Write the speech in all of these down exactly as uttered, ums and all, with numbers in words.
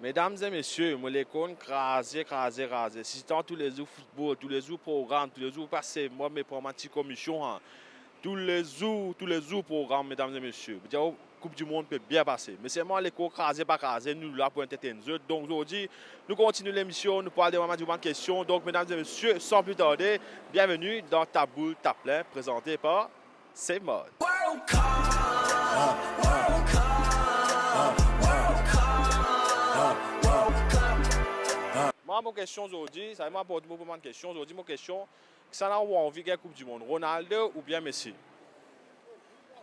Medam e mesie, mo lekorn kraze, kraze, kraze. Sitan toulezour foutbol, toulezour program, toulezour pase, mo, me pran bann ti komisyon, ha. Toulezour, toulezour program, medam e mesie. Pou dir, Koup di Mond pe bien pase. Me selman lekor kraze pa kraze, nou la pou entertain zot. Donk, zordi, nou kontinie lemision, nou pou al demann bann kestion. Donk, medam e mesie, san pli tarde, bienveni dan Ta Boul Ta Plin, prezante par Save Mart. World Cup, World Cup, World Cup, World Cup. Mwa, mo kestion zordi, sa, mwa, pou, pou, pou mo kestion zordi, mo kestion, kisannla ou anvi gagn Koup di Mond, Ronaldo oubien Messi?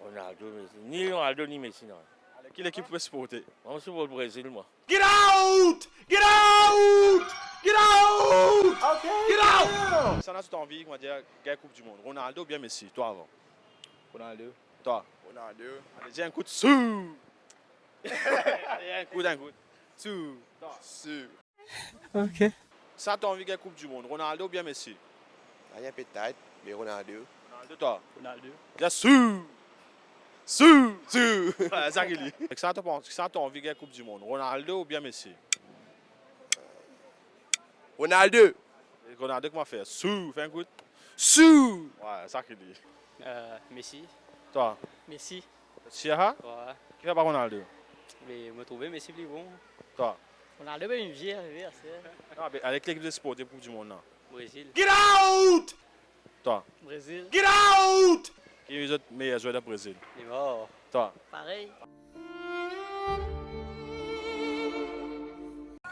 Ronaldo, Messi. Ni Ronaldo, ni Messi, non. Ale, ki lekip ou pe siporte? Mwa, mo siport Brezil, mwa. Get out! Get out! Get out! Okay, get out! Kisannla ou anvi, koumadir, gagn Koup di Mond, Ronaldo oubien Messi? Twa avan. Ronaldo. Twa? Ronaldo. Ale, dir enn kout, sou! Ale, enn kout, enn kout. Sou. Twa? Sou. Ok. Kisannla ou anvi gagn Koup di Mond, Ronaldo oubien Messi? Ayen petet, me Ronaldo. Ronaldo, twa? Ronaldo. Bien sou! Sou! Sou! Wi, sa ki li. Kisannla ou pans, kisannla ou anvi gagn Koup di Mond, Ronaldo oubien Messi? Ronaldo. E Ronaldo, kouma fer? Sou! Fer enn kout. Sou! Wi, sa ki li. Euh, Messi. Twa? Messi. Messi, aha? Wi. Kifer pa Ronaldo? Me mo trouve Messi pli bon. Twa? Ronaldo, be, vinn vie, vie, se... Non, be, ale, ki lekip ou siporte Koup di Mond la? Brezil. Get out! Twa? Brezil. Get out! Ki zot meyer zwer dan Brezil? Neymar. Twa? Parey.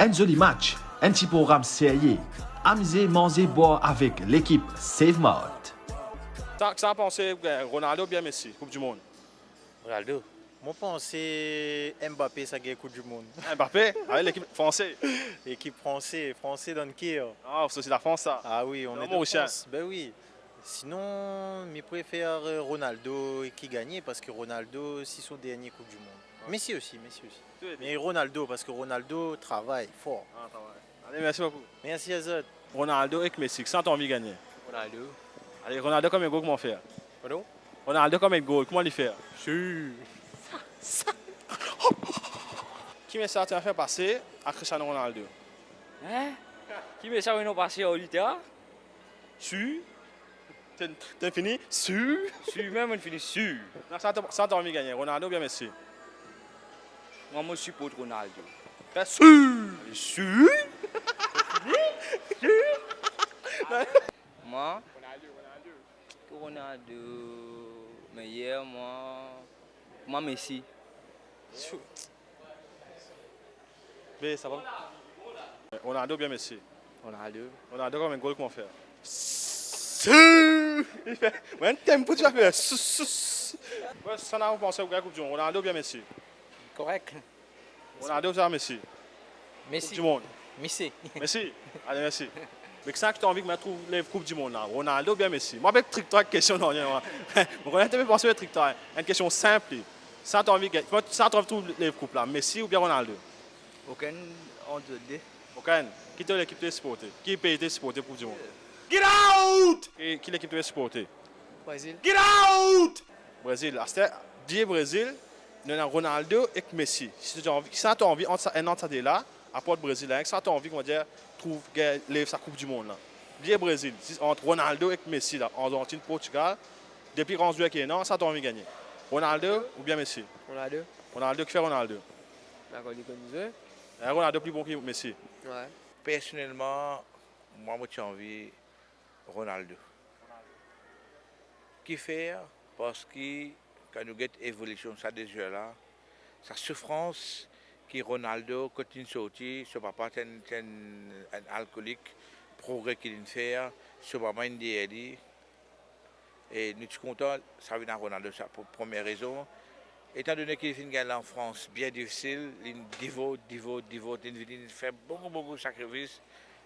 Enn zoli match, enn ti program serye. Amize, manze, bwar avek lekip Save Mart. Sa, sa panse, eh, Ronaldo oubien Messi, Koup di Mond? Ronaldo. Mo panse Mbappé sa gagn Koup di Mond. Mbappé? Ah, lekip franse. Lekip franse, franse dan leker. Ah, sa se Lafrans, sa. Ah wi, on est de France. Ben wi. Sinon, mi prefer, euh, Ronaldo ki gagne, parski Ronaldo, se son dernie Koup di Mond. Wi. Messi osi, Messi osi. Tou le de. Me Ronaldo, parski Ronaldo travay for. Ah, travay. Ale, mersi boukou. Mersi a zot. Ronaldo ek Messi, kisannla ou anvi gagne? Ronaldo. Ale, Ronaldo, konbien gol, kouma fer? Pardon? Ronaldo, konbien gol, kouma li fer? Sou. Ki mesaz ou anvi fer pase a Cristiano Ronaldo? Hein? Ki mesaz ou anvi pase ar li, ta? Sou. T'es, t'es fini? Sou. Sou, mem, fini sou. Non, kisannla, kisannla ou anvi gagne, Ronaldo oubien Messi? Mwa, mo siport Ronaldo. Fer sou. Sou. Mwa, Ronaldo, Ronaldo. Ronaldo meyer, mwa, mwa Messi. Sou. Be, sa va? Ronaldo oubien Messi? Ronaldo. Ronaldo, konbien gol, kouma fer? Sou. Li fer, mwa, enn tempo, ti fer sou, sou, sou. Bon, kisannla ou panse pou gagn Koup di Mond, Ronaldo oubien Messi? Korek. Ronaldo oubien Messi? Messi. Koup di Mond. Messi. Messi. Ale, mersi. Me kisannla ki to anvi ki trouv lev Koup di Mond la, Ronaldo oubien Messi? Mwa, avek trik twa kestion, non, non, mwa. Mo kone to pe panse avek trik twa. Enn kestion sinp li. Kisannla to anvi gagn, kisannla to anvi trouv lev koup la, Messi oubien Ronaldo? Okenn ant zot de. Okenn. Ki to lekip to siporte? Ki pei to siporte Koup di Mond? Get out! Ki, ki lekip to siporte? Brezil. Get out! Brezil. Aster, dir Brezil, nou ena Ronaldo ek Messi. Si to anvi, kisannla to anvi ant sa, enn ant sa de la, apar Brezil la, kisannla to anvi, koumadir, trouv gagn lev sa Koup di Mond la? Dir Brezil, si ant Ronaldo ek Messi la, Arzantin, Portigal, de pli gran zwer ki ena, kisannla to anvi gagne? Ronaldo oubien Messi? Ronaldo. Ronaldo, kifer Ronaldo? Dakor, li konn zwe. Eh, Ronaldo pli bon ki Messi? Wi. Personelman, mwa, mo ti anvi Ronaldo. Kifer? Parski kan nou get evolision sa de zwer la, sa soufrans ki Ronaldo, kot linn sorti, so papa ti enn, ti enn, enn alkolik, progre ki linn fer, so mama inn deyer li, e nou ti kontan, sa vinn a Ronaldo sa pou premie rezon. Etandone ki li finn gagn la an Frans bien difisil, linn divo, divo, divo, linn vini, linn fer boukou, boukou sakrifis,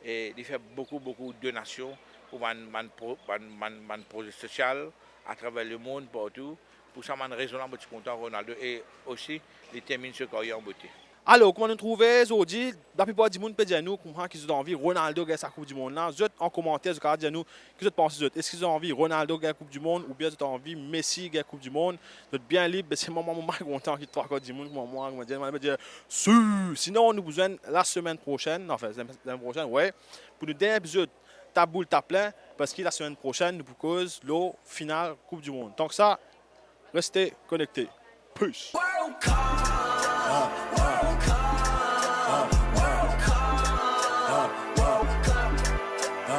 e li fer boukou, boukou donasion pou bann, bann pro-, bann, bann, bann proze sosial atraver lemond, partou. Pou sa bann rezon la, mo ti kontan Ronaldo, e osi, li terminn so karyer an bote. Alor, kouma nou trouve zordi, laplipar dimoun pe dir nou kouma ki zot anvi Ronaldo gagn sa Koup di Mond la. Zot an komanter, zot kapav dir nou ki zot panse zot. Eski zot anvi Ronaldo gagn Koup di Mond oubien zot anvi Messi gagn Koup di Mond? Zot bien lib, me selman mwa, mo pa kontan ki trwa kar dimoun kouma mwa, kouma dir, mwa, dir, "Sir!" Sinon, nou pou zwenn lasemenn prosenn, anfin, lasemenn prosenn, wi, pou nou dernie epizod Tap Boul Tap Plin, parski lasemenn prosenn, nou pou koz lor final Koup di Mond. Tank sa, reste konekte. Peace!